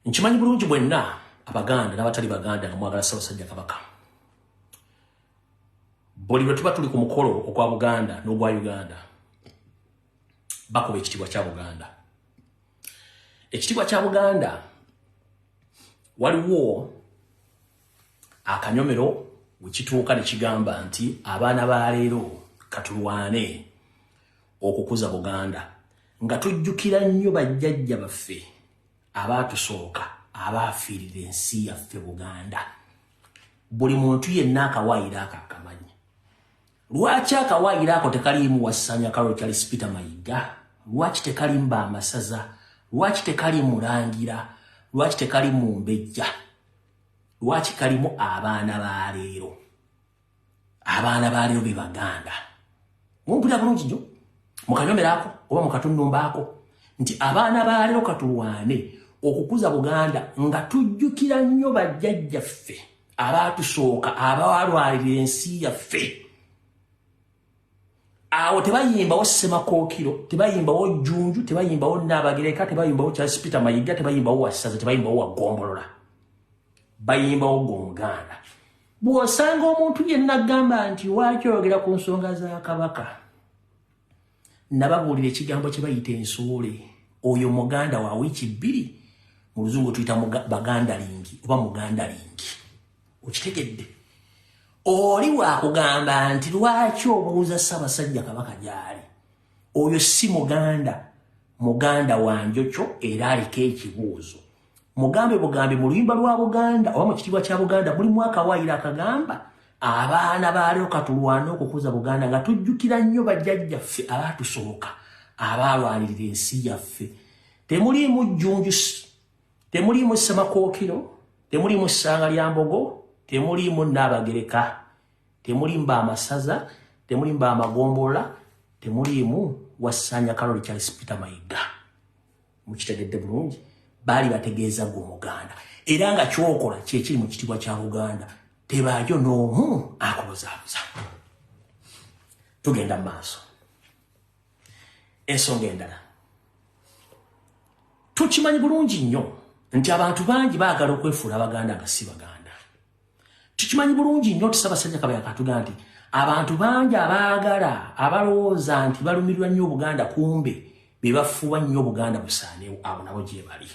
Nkimanyi bulungi bwenna Abaganda n'abatali Baganda nga mwagala Ssaabasajja Kabaka. Buli lwe tuba tuli ku mukolo ogwa Buganda n'ogwa Uganda, bakuba ekitiibwa kya Buganda. Ekitiibwa kya Buganda waliwo akanyomero we kituuka ne kigamba nti abaana ba leero katulwane okukuza Buganda nga tujjukira nnyo bajjajja baffe abaatusooka abaafiirira ensi yaffe Buganda. Buli muntu yenna akawaayiro ako akamanyi. Lwaki akawaayiro ako tekaliimu Wassanya Carol Charles Peter Mayiga? Lwaki tekalimu Bamasaza? Lwaki tekalimu Mulangira? Lwaki tekalimu Mumbejja? Lwaki kalimu abaana ba leero? Abaana ba leero be Baganda. Mumpulira bulungi nnyo mukanyomero ako oba mukatunumba ako nti abaana ba leero katulwane okukuza Buganda nga tujjukira nnyo bajjajjaffe abaatusooka abaalwalira ensi yaffe. Awo tebayimbawo Ssemakookiro, tebayimbawo Jjunju, tebayimbawo Nnaabagereka, tebayimbawo Charles Peter Mayiga, tebayimbawo Wassaza, tebayimbawo Waggombolola, bayimbawo gwe Omuganda. Bw'osanga omuntu yenna agamba nti lwaki oyogera ku nsonga za Kabaka, nababuulira ekigambo kye bayita ensoole. Oyo Muganda wa wiiki 2, mu Luzungu tuyita bagandalingi oba mugandalingi. Okitegedde? Oli wakugamba nti lwaki obuuza Ssaabasajja Kabaka gy'ali, oyo si Muganda, Muganda wa njokyo era aliko ekibuuzo. Mugambe bugambi mu luyimba lwa Buganda oba mu kitiibwa kya Buganda mulimu akawaayiro akagamba abaana ba leero katulwane okukuza Buganda nga tujjukira nnyo bajjajjaffe abaatusooka abaalwanirira ensi yaffe. Temuliimu Jjunju, temuliimu Ssemakookiro, temuliimu Ssanga lya Mbogo, temuliimu Nnaabagereka, temuliimu Bamasaza, temuliimu Bamagombolola, temuliimu Wassanya Karoli Charles Peter Mayiga. Mukitegedde bulungi? Baali bategeeza gwe Omuganda, era nga kyokola kyekiri mu kitiibwa kya Buganda. Tebaayo n'omu akubuzaabuza. Tugenda mu maaso. Ensonga endala, tukimanyi bulungi nnyo nti abantu bangi baagala okwefuula Abaganda nga si Baganda. Tukimanyi bulungi nnyo nti Ssaabasajja Kabaka yakatugamba nti abantu bangi abaagala, abalowooza nti balumirirwa nnyo Obuganda, kumbe be bafuuwa nnyo Obuganda busaaneewo, abo nabo gye bali.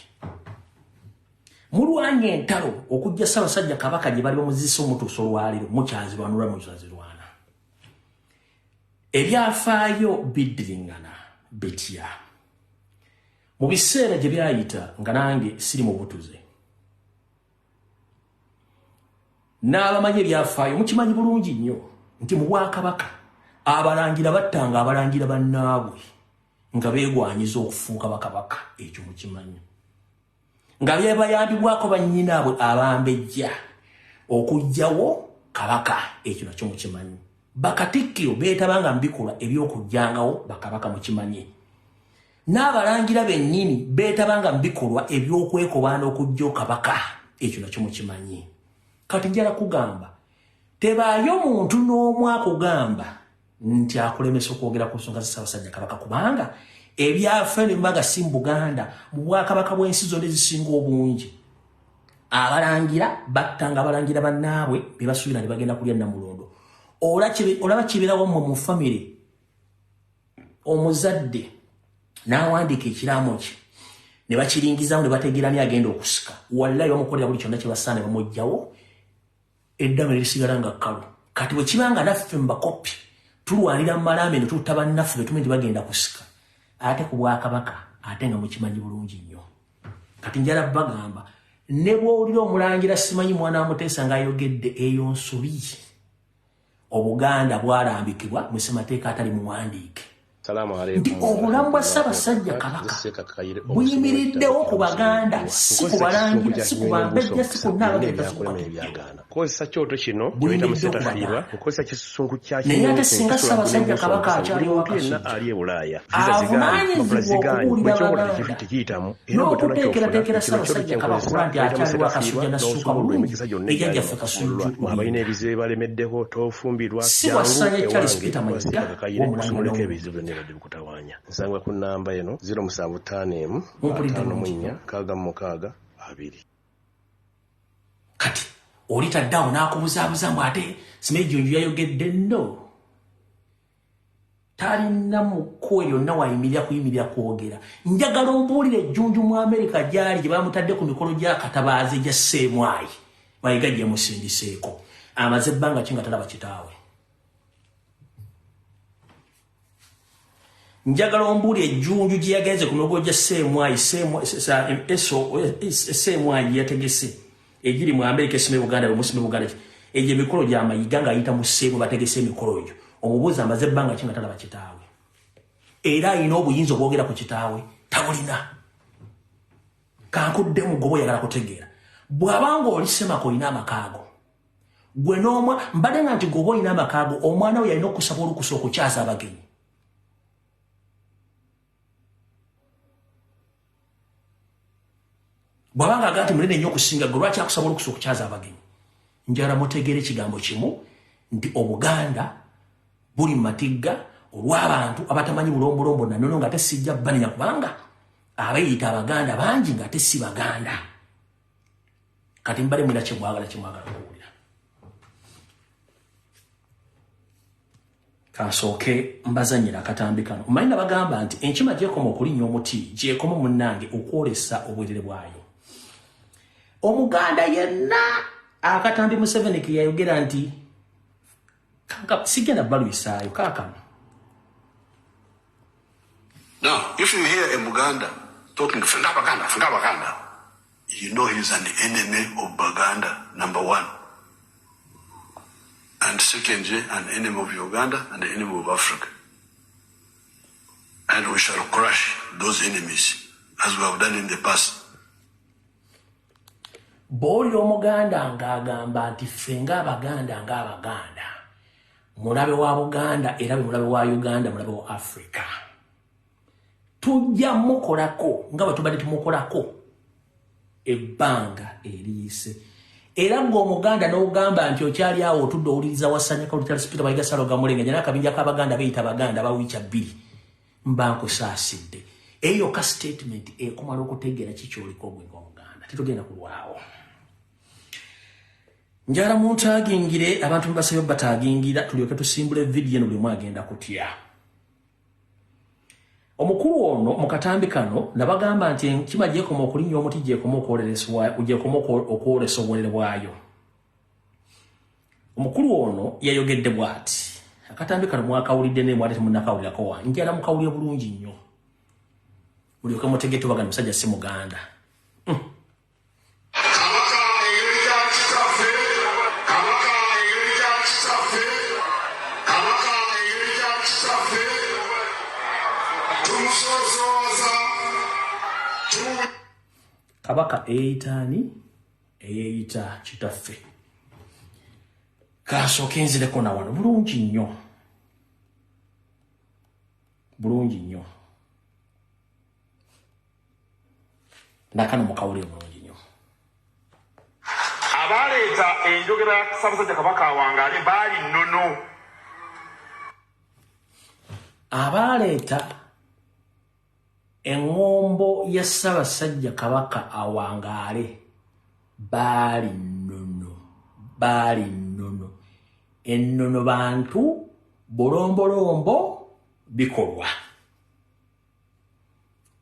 Mulwanye entalo okujja Ssaabasajja Kabaka gye bali bamuzisa omutuusa olwaleero, mukyazirwanulwa, mukyazirwana. Ebyafaayo biddiringana bitya? Mu biseera gye byayita nga nange siri mu butuze, n'abamanyi ebyafaayo mukimanyi bulungi nnyo nti mu bwakabaka abalangira battanga abalangira bannaabwe nga beegwanyiza okufuuka bakabaka. Ekyo mukimanyi nga bebayambibwako bannyinaabwe abambejja okuggyawo kabaka. Ekyo nakyo mukimanyi. Bakatikkiro beetabanga mu bikolwa eby'okugjangawo bakabaka, mukimanyi. N'abalangira bennyini beetabanga mu bikolwa eby'okwekobaana okuggyawo kabaka. Ekyo nakyo mukimanyi. Kati njala kugamba tebaayo muntu n'omu akugamba nti akulemesa okwogera ku nsonga za Ssaabasajja Kabaka, kubanga ebyafaayo ne bibaga si mu Buganda, mu bwakabaka bw'ensi zonna ezisinga obungi abalangira battanga abalangira bannaabwe be basuubira nti bagenda kulya Nnamulondo. Olaba kibeerawo mmwe mu famire, omuzadde n'awandiika ekiraamo kye ne bakiringizaamu ne bategeera ni agenda okusika, wallayi bamukolera buli kyonna kye basaana ne bamuggyawo, eddamu ne lisigala nga kkalu. Kati bwe kiba nga naffe mu bakopi tulwanira mu malambe ne tutta bannaffe be tumanyi nti bagenda kusika, ate ku bwakabaka, ate nga mukimanyi bulungi nnyo. Kati njala bagamba ne bw'owulira omulangira simanyi mwana wa Muteesa ng'ayogedde, eyo nsobi. Obuganda bwalambikibwa mu ssemateeka atali muwandiike nti obulamu bwa Ssaabasajja Kabaka buyimiriddewo ku Baganda, si ku Balangira, si ku Bambejja, si ku Nnaabagereka, si ku Katikkiro. Kozesa kyoto kino kyoyita Buyimiriddewo ku musetafiirwa Baganda. Nkozesa kisusunku kya Naye ate kinyonyi singa nkisula Ssaabasajja gunebuusa Kabaka omukisa buli akyaliwo muntu yenna akasujja, ali e Bulaaya visa zigaanye mpapula avunaanyizibwa zigaanye okubuulira buli kyokola Abaganda tekiyitamu era bwe tonakyofunan'okuteekerateekera kino kyoto Ssaabasajja Kabaka kyenkozesa okuba nti kyoyita akyaliwo musetafiirwa akasujja n'assuuka n'osumulula bulungi emikisa gyonna ne egyali jjajjaffe mu Kasujju kusumululwa abalina Luyinda. ebizibu ebalemeddeko tofumbirwa Si jangu Wassanya Charles ewange Peter Mayiga wasika Kakayire w'Omulangira kusumuleko n'Omumbejja. ebizibu byonna ebibadde bikutawaanya. Nsangwa ku nnamba eno 0751 Mumpulidde 54 bulungi nnyo? 66. 2. Kati oli taddawo n'akubuzaabuza mbu ate simanyi Jjunju yayogedde. Nno talina mukkuwe lyonna wayimirira kuyimirira kwogera. Njagala ombuulire Ejjunju mu Amerika gyali gye bamutadde ku mikolo gya Katabaazi gya Seemwayi Mayiga gye musindiseeko, amaze ebbanga ki nga talaba kitaawe? Njagala ombuulire Ejjunju gye yagenze ku mikolo gya Seemwayi, Seemwayi gye yategese egiri mu Amerika, esime Buganda, bwemusime Buganda, egyo emikolo gya Mayiga ng'ayita mu Seemwe bategese emikolo egyo. Omubuuzi amaze ebbanga ki nga talaba kitaawe? Era alina obuyinza obwogera ku kitaawe? Tabulina. Kankuddemu, goba oyagala kutegeera, bw'abanga oli Semaka olina amakaago gwe n'omwa mbadde nga nti goba olina amakaago, omwana we yalina okusaba olukusa okukyaza abagenyi. Bw'abanga aga nti munene nnyo okusinga gwe, lwaki akusaba olukusa okukyaza abagenyi? Njagala mutegeere ekigambo kimu nti Obuganda buli mu matigga olw'abantu abatamanyi bulombolombo nanono, nga ate sijja banenya kubanga abeeyita Abaganda bangi nga ate si Baganda. Kati mbale mwina kyemwagala, kyemwagala okuwulira. Kansooke mbazanyira akatambi kano. Omanyi nabagamba nti enkima gyekoma okulinnya omuti, gyekoma munnange okwolesa obwerere bwayo. Omuganda yenna akatambi Museveni ke yayogera nti sigenda balwisaayo kaakano. Now, if you hear a Muganda talking Ffe nga Baganda, Ffe nga Baganda, you know he's an enemy of Baganda, number one. And secondly, an enemy of Uganda and an enemy of Africa. And we shall crush those enemies as we have done in the past. Bw'oli Omuganda ng'agamba nti ffe ng'Abaganda, ng'Abaganda, mulabe wa Buganda era bwe mulabe wa Uganda, mulabe wa Africa, tujja mukolako nga bwe tubadde tumukolako ebbanga eriyise. Era ng'Omuganda n'ogamba nti okyali awo otudde owuliriza wasanyaka olutalisipita Mayiga Saloga Mulengenya n'akabinja k'Abaganda beeyita Baganda bawiika 2, mba nkusaasidde. Eyo yokka statement ekumala okutegeera kikyoliko gwe ng'Omuganda. Tetugenda kulwawo. Njagala muntaagingire abantu mubasabye bataagingira tulyoke tusimbule vidiyo eno. Buli omu agenda kutya. Omukulu ono mu katambi kano nabagamba nti enkima gyekoma okulinnya omuti, gyekoma okwolesa obwerere bwayo. Omukulu ono yayogedde bw'ati. Akatambi kano mwakawulidde naye mwate temunnakawulirako wa. Njagala mukawulire bulungi nnyo mulyoke mutege tubagana musajja si Muganda. Kabaka eyeyita kitaffe, Kabaka eyeyita kitaffe, Kabaka eyeyita kitaffe, tumusoosooza. Kabaka eyeyitaani? Eyeyita kitaffe. Kansooke nzireko na wano bulungi nnyo, bulungi nnyo. Nakano mukawulire bulungi nnyo. Abaleeta enjogera ya Ssaabasajja Kabaka awangaale baali nnono. Abaaleeta eŋŋombo ya Ssaabasajja Kabaka awangaale baali nnono, baali nnono. Ennono bantu, bulombolombo, bikolwa.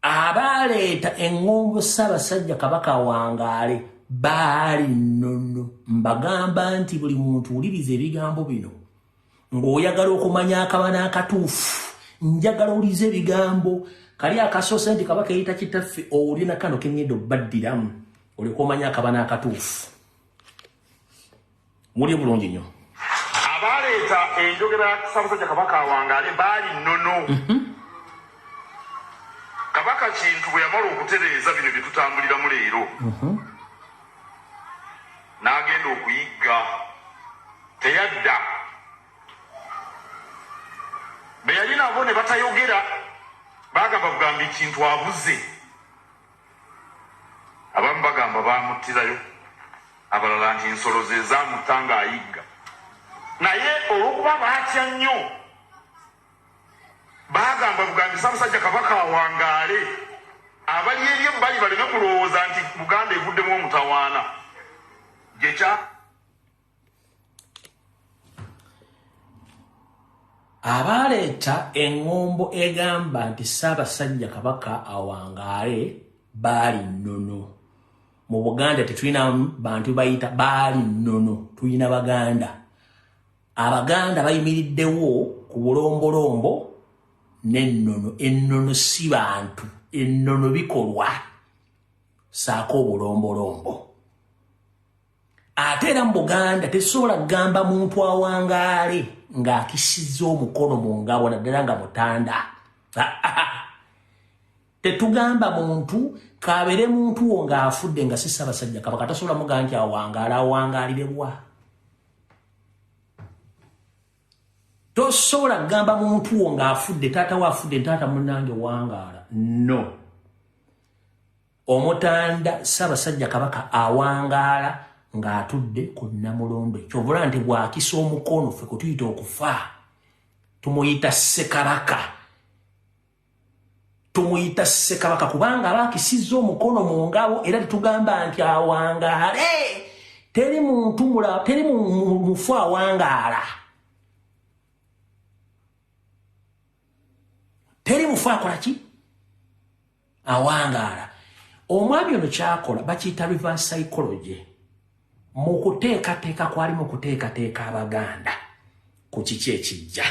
Abaaleeta eŋŋombo Ssaabasajja Kabaka awangaale baali nnono. Mbagamba nti buli muntu wuliriza ebigambo bino ng'oyagala okumanya akabana akatuufu. Njagala owuliriza ebigambo kali akasoose nti Kabaka eyita kitaffe, owulire na kano keŋŋenda obbaddiramu olyoka omanya akabana akatuufu. Muli bulungi nnyo. Abaleeta enjogera ya Ssaabasajja Kabaka awangaale baali nnono. Kabaka Kintu bwe yamala okutereeza bino bye tutambuliramu leero, n'agenda okuyigga, teyadda. Be yali nabo ne batayogera, bagamba bugambi Kintu abuze. Abamu bagamba bamuttirayo, abalala nti ensolo ze zamutta ng'ayigga. Naye olw'okuba baatya nnyo, bagamba bugambi Ssaabasajja Kabaka awangaale. Abali eri ebbali baleme kulowooza nti Buganda eguddemu omutawaana. Gyekya Abaleeta eŋŋombo egamba nti Ssaabasajja Kabaka awangaale baali nnono. Mu Buganda tetulina bantu bayita baali nnono, tulina Baganda. Abaganda bayimiriddewo ku bulombolombo n'ennono. Ennono si bantu, ennono bikolwa ssaako obulombolombo. Ate era mu Buganda tesobola kugamba muntu awangaale ng'akisizza omukono mu ngabo, naddala nga mutanda. Tetugamba muntu kabeere muntu wo ng'afudde nga si Ssaabasajja Kabaka, tasobola mugamba nti awangaale, awangaalire bwa. Tosobola kugamba muntu wo ng'afudde, taata we afudde, taata munnange wangaala. No. Omutanda Ssaabasajja Kabaka awangaala ng'atudde ku Nnamulondo. Kyova olaba nti bw'akisa omukono ffe kwe tuyita okufa, tumuyita Ssekabaka. Tumuyita Ssekabaka kubanga aba akisizza omukono mu ngabo, era tetugamba nti awangaale. Teri muntu mulala, teri mufu awangaala. Teri mufu akola ki? Awangaala. Omwami ono kyakola bakiyita reverse psychology. Mu kuteekateeka kwali mu kuteekateeka Abaganda ku kiki ekijja.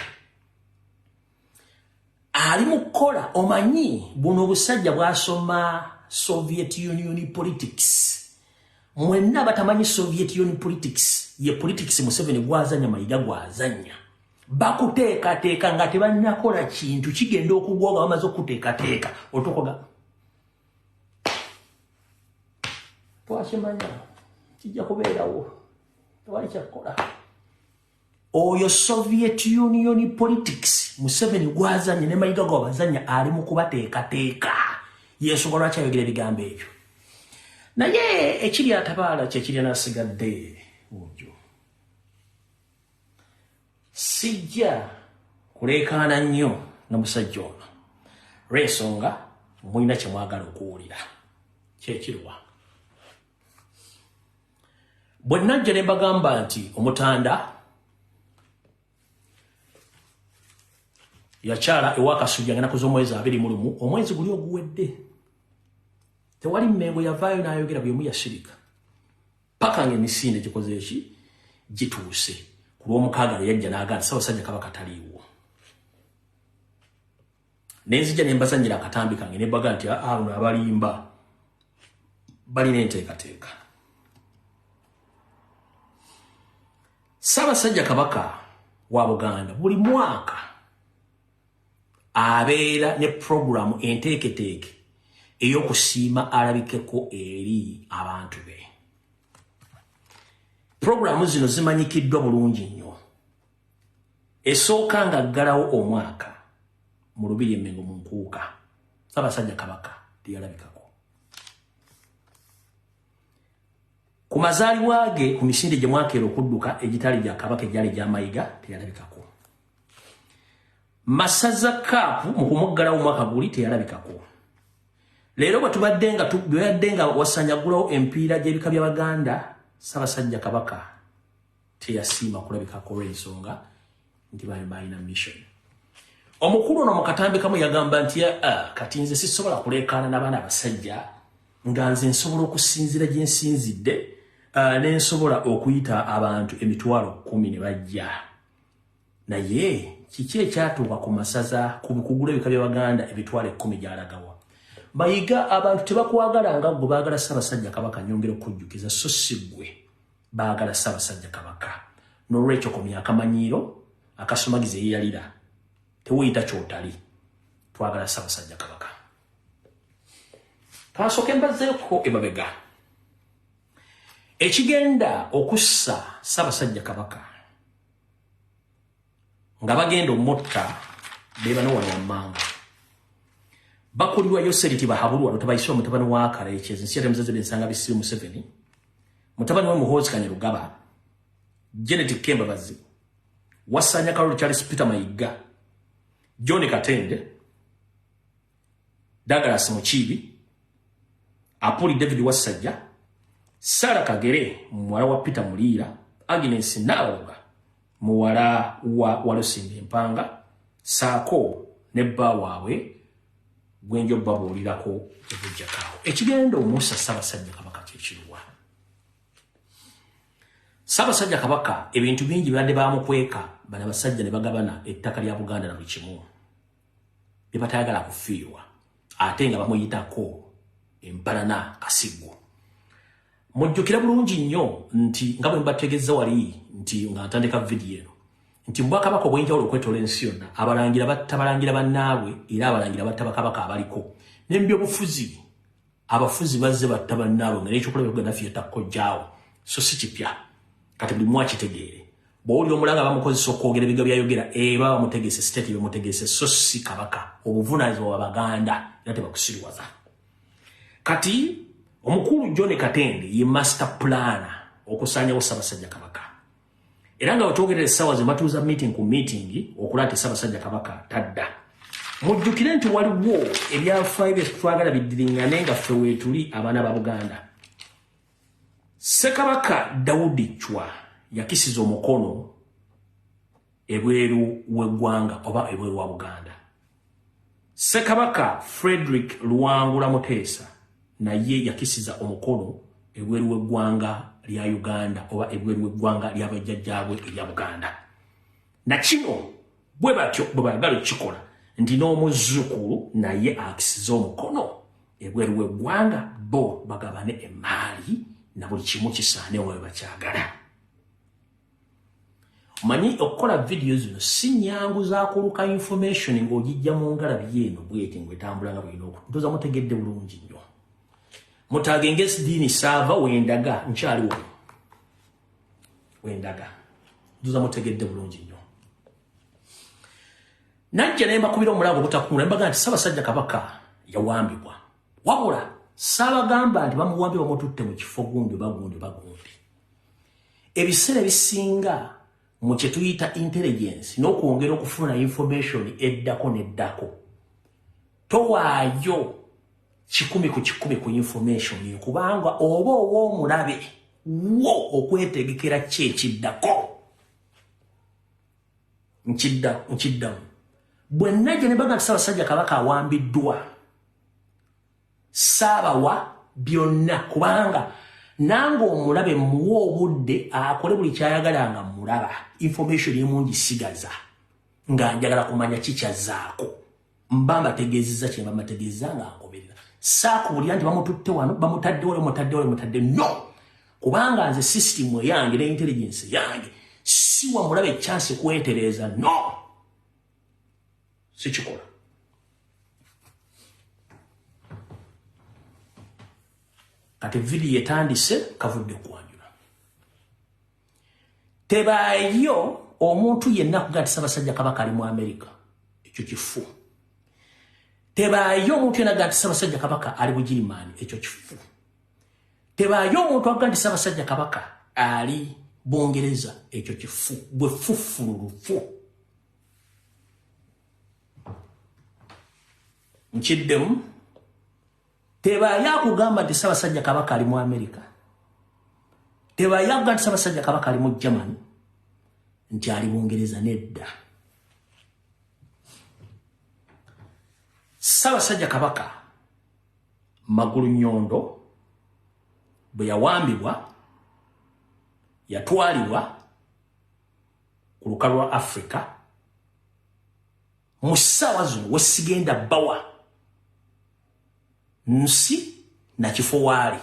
Ali mu kukola, omanyi buno obusajja bwasoma Soviet Union politics. Mwenna batamanyi Soviet Union politics, ye politics Museveni gwazanya, Mayiga gwazanya. Bakuteekateeka nga tebannakola kintu, kigenda okugwa nga bamaze okuteekateeka. Otukoga twakimanya kijja kubeerawo, tewali kyakkola. Oyo Soviet Union politics Museveni gwazanya ne Mayiga gwabazanya, ali mu kubateekateeka. Yensonga lwaki ayogera ebigambo ebyo. Naye ekiri atabaala kyekiri anasigadde ojo. Sijja kuleekaana nnyo na musajja ono lw'ensonga mulina kye mwagala okuwulira. Kyekirwa bwe najja ne mbagamba nti omutanda yakyala ewa Kasujja nga z'omwezi 21, omwezi guli oguwedde. Tewali Mmengo yavaayo n'ayogera, buli omu yasirika paka nga emisinde gikoze eki gituuse ku lw'omukaaga lwe yajja n'agamba Ssaabasajja Kabaka taliiwo. Nenzija ne mbazannyira akatambi kange ne mbaga nti aa ono abalimba balina enteekateeka. Ssaabasajja Kabaka wa Buganda buli mwaka abeera ne puroguramu enteeketeeke ey'okusiima alabikeko eri abantu be. Puroguramu zino zimanyikiddwa bulungi nnyo. Esooka nga ggalawo omwaka mu Lubiri Emmengo mu Nkuuka, Ssaabasajja Kabaka teyalabikako. Ku mazaalibwa ge ku misinde gye mwakeera okudduka egitali gya Kabaka egyali egya Mayiga teyalabikako. Masaza Cup mu kumuggalawo omwaka guli teyalabikako. Leero bwe tubadde nga bwe nga wasanyagulawo empiira gy'ebika by'Abaganda, Ssaabasajja Kabaka teyasiima kulabikako olw'ensonga nti bali balina mission. Omukulu ono mu katambi kamu yagamba nti kati nze sisobola kuleekaana n'abaana abasajja nga nze nsobola okusinziira gye nsinzidde ne nsobola okuyita abantu 10,000 ne bajja. Naye kiki ekyatuuka ku masaza ku kugula ebika by'Abaganda 10,000 gy'alagawa? Mayiga, abantu tebakwagala nga ggwe, baagala Ssaabasajja Kabaka. Nyongera okukujjukiza, so si ggwe, baagala Ssaabasajja Kabaka. N'olwekyo komya akamanyiiro akasomagiza eyeyalira, tewuyita kyotali. Twagala Ssaabasajja Kabaka. Kansooke mbazzeeko emabega. Ekigenda okussa Ssaabasajja Kabaka nga bagenda omutta be bano wano wammanga bakulirwa Yoseri Tibahabulwa Lutabayisibwa, mutabani wa Kalekyezi nsi yate bensanga bisiru Museveni, mutabani we Muhoozi Kainerugaba, Janet Kembabazi, Wasanya Karoli Charles Peter Mayiga, John Katende, Douglas Mukiibi. Apoli David Wasajja, Sarah Kagere muwala wa Peter Muliira, Agnes Nalwoga muwala wa Walusimbi Empanga, saako ne bba waabwe gwenjo babuulirako ebujjakaawo. Ekigenda omusa Ssaabasajja Kabaka kyekiruwa. Ssaabasajja Kabaka ebintu bingi bibadde bamukweka, bano abasajja ne bagabana ettaka lya Buganda na buli kimu bye batayagala kufiirwa, ate nga bamuyitako empalana kasiggo. Mujjukira bulungi nnyo nti nga bwe mbategeeza wali nti nga ntandika vidiyo eno nti mu bwakabaka obw'enjawulo okwetoola ensi yonna abalangira batta balangira bannaabwe, era abalangira batta bakabaka abaliko. Ne mu byobufuzi abafuzi bazze batta bannaabwe, nga n'ekyokulabirako Gaddafi yatakojjaawo, so si kipya. Kati buli mu akitegeere, bw'owulira omulanga bamukozesa okwogera ebigambo byayogera, eba bamutegese, state bamutegese, so si kabaka. Obuvunaanyizibwa bwa Baganda era tebakusiriwaza. Kati omukulu John Katende ye master planner okusaanyawo Ssaabasajja Kabaka, era nga wetwogerera essaawa ze batuuza meeting ku meeting okulaba nti Ssaabasajja Kabaka tadda. Mujjukire nti waliwo ebyafaayo bye twagala biddiringane nga ffe weetuli abaana ba Buganda. Ssekabaka Daudi Chwa yakisiza omukono ebweru w'eggwanga oba ebweru wa Buganda. Ssekabaka Frederick Luwangula Muteesa naye yakisiza omukono ebweru w'eggwanga lya Uganda oba ebweru w'eggwanga ly'abajjajjaabwe erya Buganda. Na kino bwe batyo bwe baagala okukikola nti n'omuzzukulu naye akisiza omukono ebweru w'eggwanga, bo bagabane emmaali na buli kimu kisaane we bakyagala. Omanyi okukola vidiyo zino si nnyangu za kuluka information ng'ogijja mu ngalabi eno bweti ng'etambula nga bw'erina okuba. Ndowooza mutegedde bulungi nnyo. Mutagenge Dini Saava wendaga nkyali wano. Wendaga. Ndowooza mutegedde bulungi nnyo. Najja ne mbakubira omulango ogutakuula, ne mbagamba nti Ssaabasajja Kabaka yawambibwa. Wabula ssaabagamba nti bamuwambye bamututte mu kifo gundi oba gundi oba gundi. Ebiseera ebisinga mu kye tuyita intelligence n'okwongera okufuna information eddako n'eddako, towaayo 100 ku 100 ku information, kubanga oba ow'omulabe wo okwetegekera ki ekiddako. Nkiddamu. Bwe najja ne bagamba nti Ssaabasajja Kabaka awambiddwa, saabawa byonna, kubanga nange omulabe muwa obudde akole buli kyayagala nga mulaba. Information emu ngisigaza nga njagala kumanya kikyazzaako. Mba mbategeezezza kye mba mbategeezezza nga ngoberera. Saakuwulira nti bamututte wano, bamutadde wano, bamutadde wano, bamutadde no. Kubanga nze system eyange ne intelligence yange siwa mulabe chance kwetereeza, no. Sikikola. Kati vidiyo etandise kavudde kwanjula. Tebaayo omuntu yenna kuga nti Ssaabasajja Kabaka ali mu Amerika, ekyo kifu. Tebaayo omuntu yenna aga nti Ssaabasajja Kabaka ali Bugirimaani, ekyo kifu. Tebaayo omuntu aga nti Ssaabasajja Kabaka ali Bungereza, ekyo kifu. Bwe fufululufu. Nkiddemu. Tebaayo akugamba nti Ssaabasajja Kabaka ali mu Amerika. Tebaayo akugamba nti Ssaabasajja Kabaka ali mu Germany, nti ali Bungereza, nedda. Ssaabasajja Kabaka Magulu Nnyondo bwe yawambibwa yatwalibwa ku lukalu lwa Africa. Mu ssaawa zino wesigenda bawa nsi na kifo waali,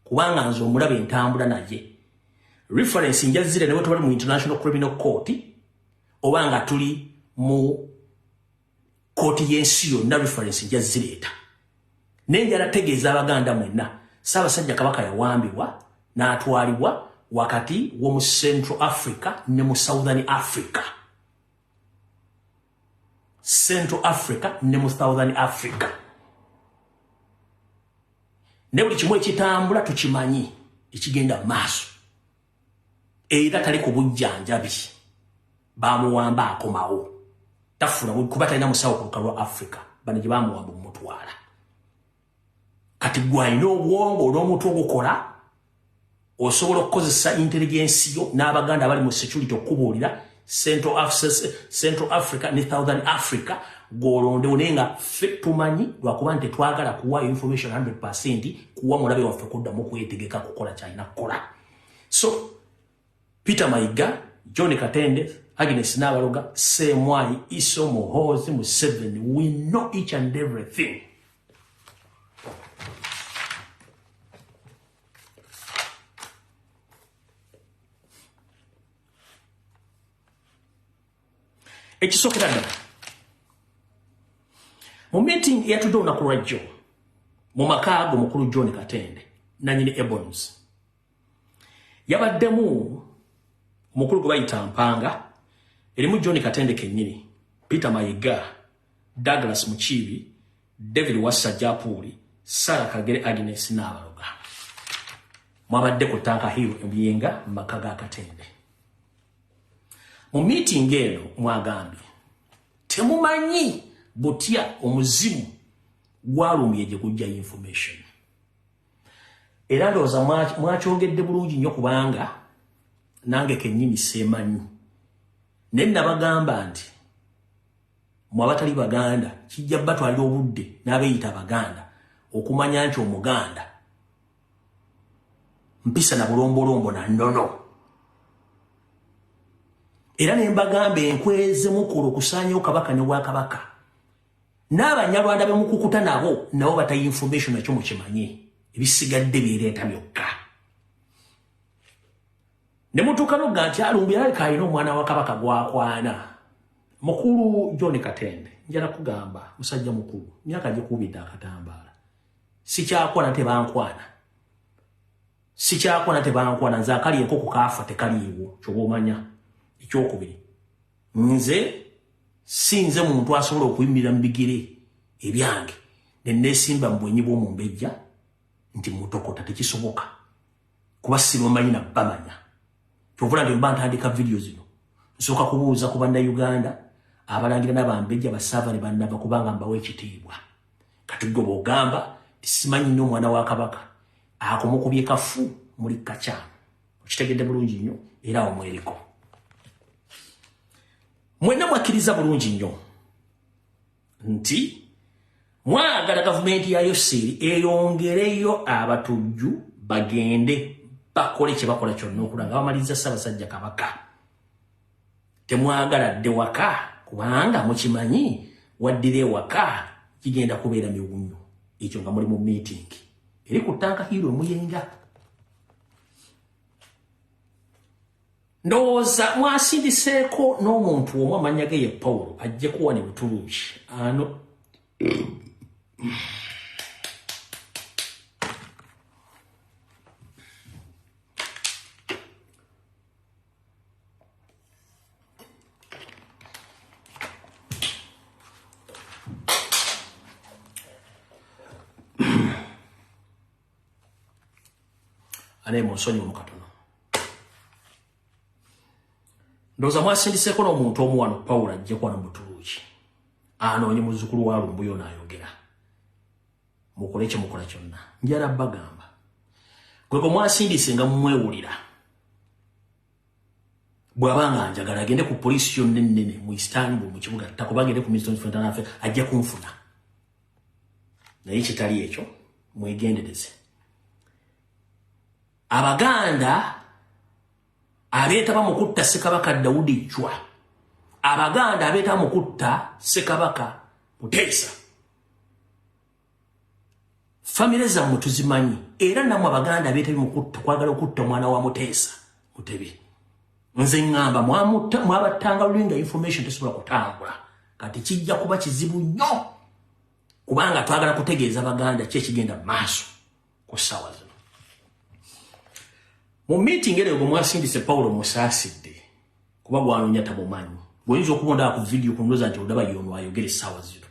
kubanga nze omulabe entambula naye reference njazire ne bwe tubali mu International Criminal Court oba nga tuli mu kooti y'ensi yonna, reference njazireeta. Naye njala tegeeza Abaganda mwenna, Ssaabasajja Kabaka yawambibwa n'atwalibwa wakati w'omu Central Africa ne mu Southern Africa. Central Africa ne mu Southern Africa. Ne buli kimu ekitambula tukimanyi ekigenda mu maaso. Era tali ku bujjanjabi, bamuwamba akomawo. Tafuna kuba talina musawo ku lukalu lwa Africa, bano gye bamuwamba omutwala. Kati gwe alina obwongo n'omutwe ogukola, osobola okukozesa intelligence yo n'Abaganda abali mu security okubuulira Central Africa ne Southern Africa gw'olondewo, naye nga ffe tumanyi lwakuba nti tetwagala kuwa information 100% kuwa mulabe waffe kuddamu kwetegeka kukola kyalina kukola. So Peter Mayiga, John Katende, Agnes Nabaloga, Semwai, Iso, Muhoozi, Museveni, we know each and everything. Ekisookera ddala, mu meeting eyatudde olunaku lwajjo mu maka go mukulu John Katende nanyini Ebons, yabaddemu omukulu gwe bayita Mpanga, erimu John Katende kennyini, Peter Mayiga, Douglas Mukiibi, David Wassa Japuuli, Sarah Kagere, Agnes Nabaloga. Mwabadde ku Tanka Hill Emuyenga mu maka ga Katende. Mu meeting eno mwagambye temumanyi butya omuzimu gwalumbye gye gujja information. Era ndowooza mwakyogedde bulungi nnyo kubanga nange kennyini seemanyi. Naye nabagamba nti mwe abatali Baganda kijja batwalira obudde n'abeeyita Abaganda okumanya nti Omuganda mpisa na bulombolombo na nnono. Era ne mbagamba enkweze mukulu okusaanyawo Kabaka ne Bwakabaka. N'Abanyarwanda be mukukuta nabo nabo batayi information nakyo mukimanye, ebisigadde byereeta byokka. Ne mutuuka n'okuga nti Alumbi alabika alina omwana wa Kabaka gw'akwana. Mukulu John Katende, njala kugamba musajja mukulu, myaka gikubidde akatambaala. Sikyakwana tebankwana. Sikyakwana tebankwana, nze akali enkoko kaafa tekaliiwo, kyoba omanya. Ekyokubiri, nze si nze muntu asobola okuyimirira mu bigere ebyange ne neesimba mu bwenyi bw'omumbejja nti mutokota, tekisoboka. Kuba sibamanyi na bamanya. Kyovula nti mba ntandika vidiyo zino nsooka kubuuza ku Bannayuganda abalangira n'abambejja basaava ne bannava kubanga mbawa ekitiibwa. Kati gwe bw'ogamba nti simanyi nnyo omwana wa Kabaka, akumukubye kafu muli kakyamu. Okitegedde bulungi nnyo era awo mweriko. Mwenna mwakkiriza bulungi nnyo nti mwagala gavumenti ya Yoseri eyongereyo abatujju bagende bakole kye bakola kyonna okulaba nga bamaliriza Ssaabasajja Kabaka. Temwagala dde waka kubanga mukimanyi waddira ewaka kigenda kubeera miwunyo. Ekyo nga muli mu meeting eri ku Tanka Hill Omuyenga. Ndowooza mwasindiseeko n'omuntu omu amannya ge ye Paul ajje kuwa ne Butuluuki. Ano ane munsonyiwe mu katono. Ndowooza mwasindiseeko n'omuntu omu wano Paul ajje kuwa ne Butuluuki. Anoonye muzzukulu wa Lumbuye ono ayogera. Mukole kye mukola kyonna. Njala bagamba. Gwe gwe mwasindise nga mumwewulira. Bw'aba nga njagala agende ku poliisi yonna ennene mu Istanbul mu kibuga Ttako, bagende ku Ministry of Internal Affairs ajja kunfuna. Naye kitali ekyo mwegendereze. Abaganda abeetaba mu kutta Ssekabaka Daudi Chwa, Abaganda abeetaba mu kutta Ssekabaka Muteesa, famire zammwe tuzimanyi, era nammwe Abaganda abeetabye mu kutta kwagala okutta omwana wa Muteesa Mutebi. Nze ŋŋamba mwabattanga luli nga information tesobola kutambula. Kati kijja kuba kizibu nnyo kubanga twagala kutegeeza Baganda ki ekigenda mu maaso ku ssaawa zino. Mu meeting ero gwe mwasindise Paulo musaasidde kuba gwanoonya tamumanyi. Bw'oyinza okuba ondaba ku vidiyo ku ndowooza nti olaba y'ono ayogera essaawa zino.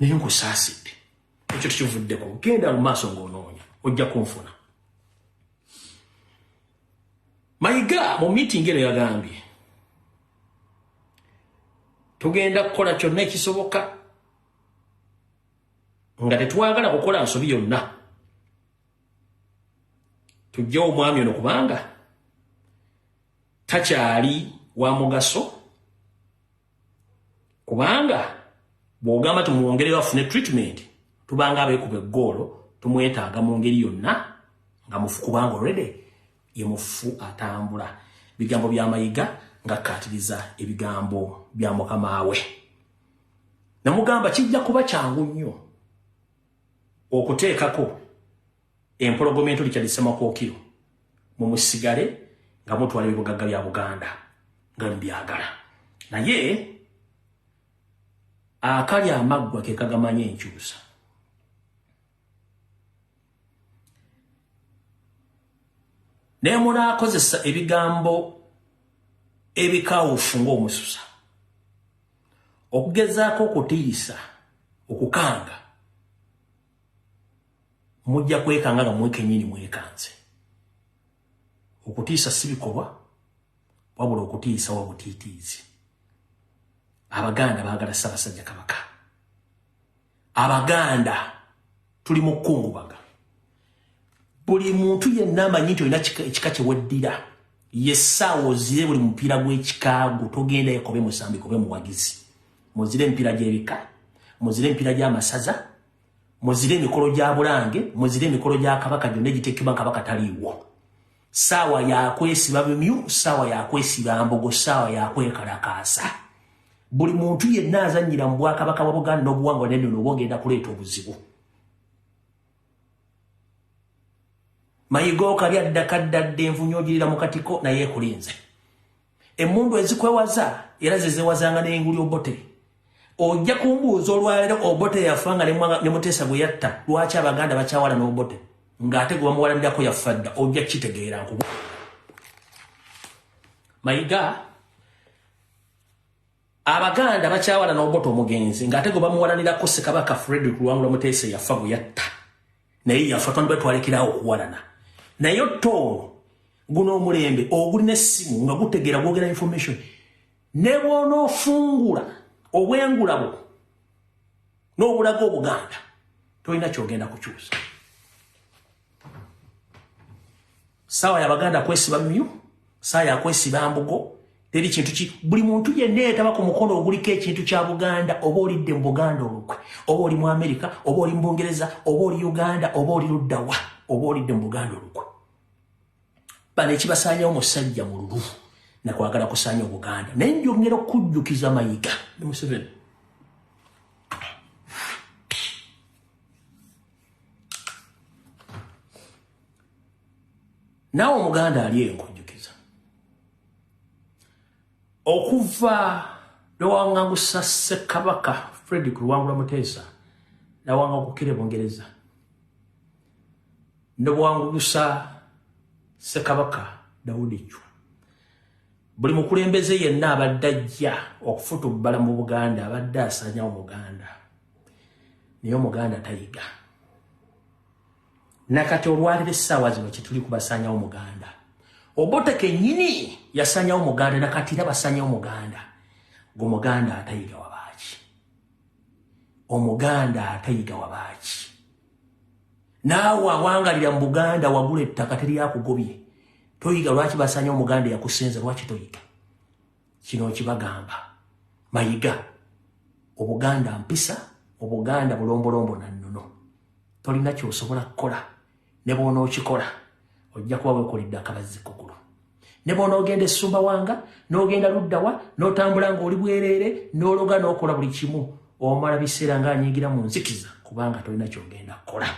Naye nkusaasidde. Ekyo tukivuddeko. Genda mu maaso ng'onoonya ojja kunfuna. Mayiga mu meeting eno yagambye tugenda kukola kyonna ekisoboka Nga tetwagala kukola nsobi yonna. Tujje omwami ono kubanga takyali wa mugaso, kubanga bw'ogamba tumwongereyo afune treatment, tubanga abeekuba eggoolo, tumwetaaga mu ngeri yonna nga mufu, kubanga already ye mufu atambula. Bigambo bya Mayiga ng'akkaatiriza ebigambo bya mukama we. Namugamba kijja kuba kyangu nnyo okuteekako empologoma ento Richard Ssemakookiro mumusigale nga mutwala ebibugagga bya Buganda nga mubyagala, naye akali amaggwa ke kagamanya enkyusa. Naye munaakozesa ebigambo ebikawufu ng'omususa okugezaako okutiisa, okukanga, mujja kwekanga nga mwe kennyini mwekanze. Okutiisa si bikolwa, wabula okutiisa wa butiitiizi. Abaganda baagala Ssaabasajja Kabaka. Abaganda tuli mu kkungubaga. Buli muntu yenna amanyi nti olina ekika kye weddira, ye ssaawa ozire buli mupiira gw'ekikaago, togenda ekobe musambi kobe muwagizi. Muzire emipiira gy'ebika, muzire emipiira gy'amasaza, muzire emikolo gya Bulange, muzire emikolo gya Kabaka gyonna egiteekebwa Kabaka taliiwo. Ssaawa yakwesiba bimyu, ssaawa yakwesiba mbogo, ssaawa yakwekalakaasa. Buli muntu yenna azannyira mu bwakabaka bwa Buganda n'obuwangwa n'ennono oba ogenda kuleeta obuzibu. Mayiga okalya dda kaddadde, envunyu ogirira mu katiko naye ekulinze. Emmundu ezikwewaza era ze zeewazanga n'enguli Obote. Ojja kumbuuza olwaleero Obote yafa nga ne Muteesa gwe yatta, lwaki Abaganda bakyawala n'Obote ng'ate gwe bamuwalanirako yafa dda? Ojja kukitegeera nkubu. Mayiga, Abaganda bakyawala n'Obote omugenzi ng'ate gwe bamuwalanirako Ssekabaka Frederick Luwangula Muteesa yafa gwe yatta, naye yafa twandibadde twalekerawo okuwalana. Naye otto guno omulembe ogulina essimu nga gutegeera gwogera information, ne bw'onoofungula obwengula bwo n'obulaga Obuganda, tolina kyogenda kukyusa. Ssaawa y'Abaganda kwesiba myu, ssaawa yakwesiba mbugo, teri kintu ki. Buli muntu yenna yeetaba ku mukono oguliko ekintu kya Buganda, oba olidde mu Buganda olukwe, oba oli mu Amerika, oba oli mu Bungereza, oba oli Uganda, oba oli luddawa, oba olidde mu Buganda olukwe. Bano ekibasaanyawo musajja mululu nakwagala kusaanya Obuganda. Naye njongera okujjukiza Mayiga ne Museveni, naawe Omuganda ali eyo, nkujjukiza okuva lwewangangusa Ssekabaka Frederick Luwangula Muteesa nawangagukira e Bungereza, nobuwangugusa Ssekabaka Daudi Chwa, buli mukulembeze yenna abadde ajja okufutubbala mu Buganda abadde asaanyawo Omuganda, naye Omuganda tayiga. Nakati olwaliro essaawa zino kyetuli kubasaanyawo Muganda. Obote kennyini yasaanyawo Muganda, nakati era basaanyawo Muganda. Gwe Muganda atayiga wabaaki? Omuganda atayiga wabaaki? Naawe awangalira mu Buganda, wagula ettaka teryakugobye, toyiga? Lwaki basaanyawo Omuganda yakusenza? Lwaki toyiga? Kino nkibagamba, Mayiga, Obuganda mpisa, Obuganda bulombolombo na nnono. Tolina kyosobola kukola, ne bw'onookikola ojja kuba weekolidde akabazzi kugulu. Ne bw'onoogenda Essumbawanga, n'ogenda luddawa, n'otambula ng'oli bwereere, n'ologa, n'okola buli kimu, omala biseera ng'anyiigira mu nzikiza, kubanga tolina kyogenda kukola.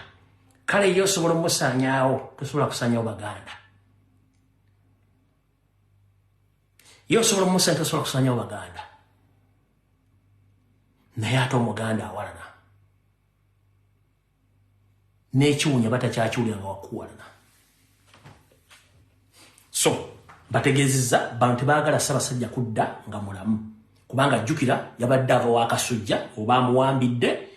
Kale ye osobola omusaanyaawo, tosobola kusaanyawo Baganda. Ye osobola omusaanya, tosobola kusaanyawo Baganda. Naye ate Omuganda awalana n'ekiwunya batakyakiwulira nga wakuwalana. So bategeezezza bano tebaagala Ssaabasajja kudda nga mulamu, kubanga jjukira yabadde ava wakasujja oba amuwambidde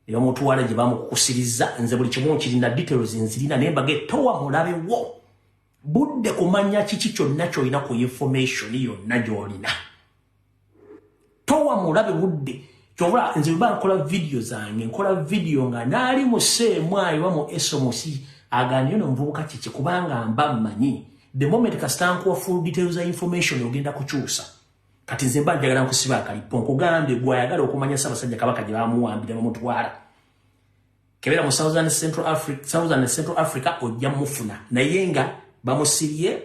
ne bamutwala gye bamukukusiriza. Nze buli kimu nkirina, details nzirina, naye mbage towa mulabewo budde kumanya kiki kyonna kyolina ku information yonna gy'olina. Towa mulabe budde. Kyova nze bwe nkola vidiyo zange, nkola vidiyo nga naali mu seemwayi oba mu SMC agambye ono omuvubuka kiki, kubanga mba mmanyi the moment kasita nkuwa full details za information ogenda kukyusa. Kati nze mba njagala nkusiba akalipo, nkugambye gw'ayagala okumanya Ssaabasajja Kabaka gye bamuwambira bamutwala, kebera mu Southern Central Africa, Southern Central Africa ojja mufuna, naye nga bamusibye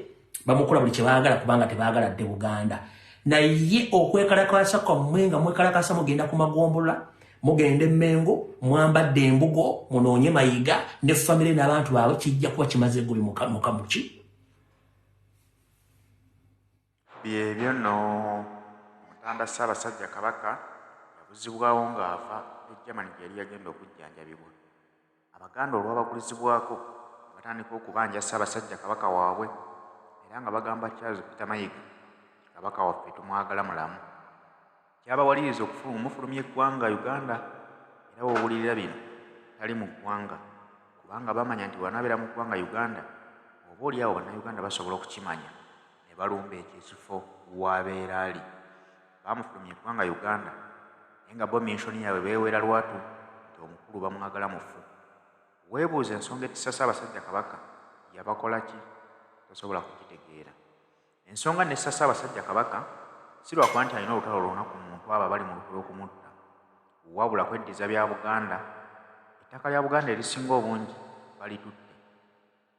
bamukola buli kye baagala kubanga tebaagala dde Buganda. Naye okwekalakasa kwammwe nga mwekalakasa mugenda ku magombolola, mugenda Emmengo, mwambadde embugo, munoonye Mayiga ne famire n'abantu baabwe, kijja kuba kimaze eggulu mukamuki. Byebyo nno. Omutanda Ssaabasajja Kabaka yabuzibwawo ng'ava e Germany gye yali yagenda okujjanjabibwa. Abaganda olwabagulizibwako ne batandika okubanja Ssaabasajja Kabaka waabwe era nga bagamba Charles Peter Mayiga nti Kabaka waffe tumwagala mulamu. Kyabawaliriza okumufulumya eggwanga Uganda era w'owulirira bino tali mu ggwanga kubanga bamanya nti bw'anaabeera mu ggwanga Uganda oba oli awo Bannayuganda basobola okukimanya ne balumba ekyo ekifo w'abeera ali. Baamufulumya eggwanga Uganda naye nga bo minshoni yaabwe beewera lwatu nti omukulu bamwagala mufu. Weebuuze ensonga ettisa Ssaabasajja Kabaka yabakola ki tosobola kugitegeera. Ensonga nessa Ssaabasajja Kabaka si lwakuba nti alina olutalo lwona ku muntu abo abali mu lukwe lw'okumutta wabula kweddiza bya Buganda. Ettaka lya Buganda erisinga obungi balitutte.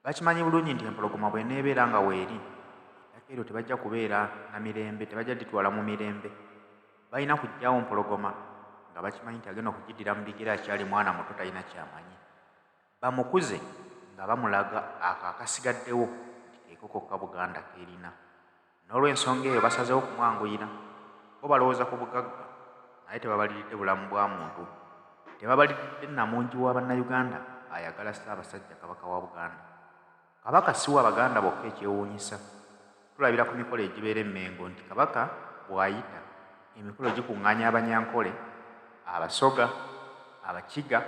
Bakimanyi bulungi nti empologoma bw'eneebeera nga weeri, ettaka eryo tebajja kubeera na mirembe, tebajja dditwala mu mirembe. Balina kuggyawo mpologoma nga bakimanyi nti agenda okugiddira mu bigere akyali mwana muto talina ky'amanyi. Bamukuze nga bamulaga ako akasigaddewo nti keeko kokka Buganda k'erina. N'olwensonga eyo basazeewo okumwanguyira. Bo balowooza ku bugagga naye tebabaliridde bulamu bwa muntu. Tebabaliridde nnamungi wa Bannayuganda ayagala Ssaabasajja Kabaka wa Buganda. Kabaka si wa Baganda bokka ekyewuunyisa. Tulabira ku mikolo egibeera e Mmengo nti Kabaka bw'ayita, emikolo gikung'aanya Abanyankole, Abasoga, Abakiga,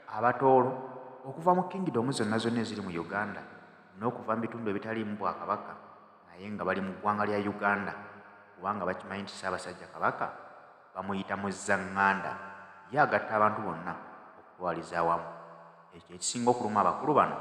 Abatooro okuva mu Kingidomu zonna zonna eziri mu Uganda n'okuva mu bitundu ebitaliimu Bwakabaka naye nga bali mu ggwanga lya Uganda kubanga bakimanyi nti Ssaabasajja Kabaka bamuyita Muzzanganda, ye agatta abantu bonna okutwaliza awamu. Ekyo ekisinga okuluma abakulu bano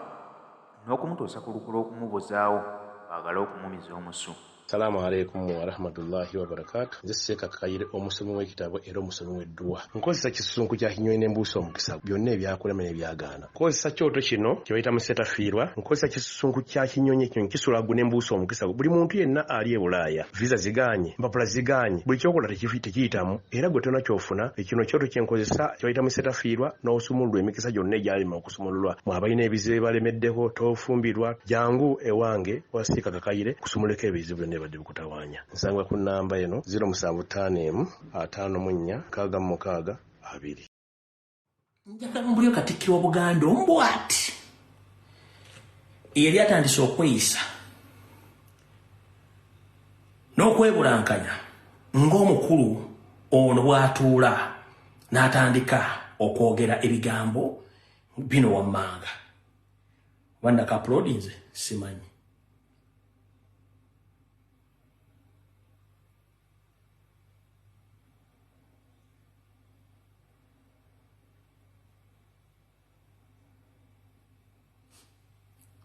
n'okumutuusa ku lukwe lw'okumubuzaawo baagale okumumiza omusu. Salaamu Aleikum Warahmatullahi Wabarakatuh. Nze Seeka Kayire, omusomi w'ekitabo era omusomi w'edduwa. Nkozesa kisusunku kya kinyonyi ne mbuusa omukisa byonna ebyakulema n'ebyagaana. Nkozesa kyoto kino kye bayita musetafiirwa. Nkozesa kisusunku kya kinyonyi, ekinyonyi kisula ggu ne mbuusa omukisa buli muntu yenna ali e Bulaaya. Visa zigaanye, empapula zigaanye, buli ky'okola tekiyitamu era gwe tolina ky'ofuna. Kino kyoto kye nkozesa kye bayita musetafiirwa n'osumululwa emikisa gyonna egyalema okusumululwa. Mwe abalina ebizibu ebibalemeddeko, tofumbirwa, jangu ewange wa Seeka Kakayire nkusumululeko ebizibu byonna ebibadde bikutawaanya. Nsangibwa ku nnamba eno 0751 54 66 2. Njagala mbulire Katikkiro wa Buganda omu bw'ati eyali atandise okweyisa n'okwebulankanya ng'omukulu ono bw'atuula n'atandika okwogera ebigambo bino wammanga. Oba naka uploadinze simanyi.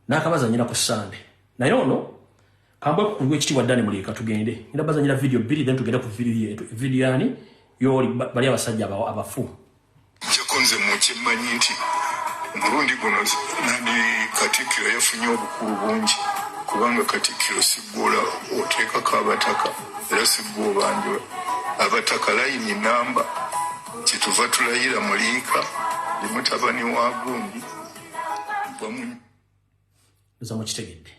Nakabazanyira ku Sande. Naye ono kambwe ku kulwa ekitiibwa Dani Muliika tugende. Ngenda bazanyira video bbiri then tugende ku video yetu. Video yani yoli bali abasajja abafu. Njeko nze mukimmanyi nti omulundi guno nandi Katikkiro yafunye obukulu bungi, kubanga Katikkiro siggwola oteekako abataka era siggwa obanjula abataka layini namba kyetuva tulayira Muliika ndi mutabani wa gundi. Nza mukitegedde.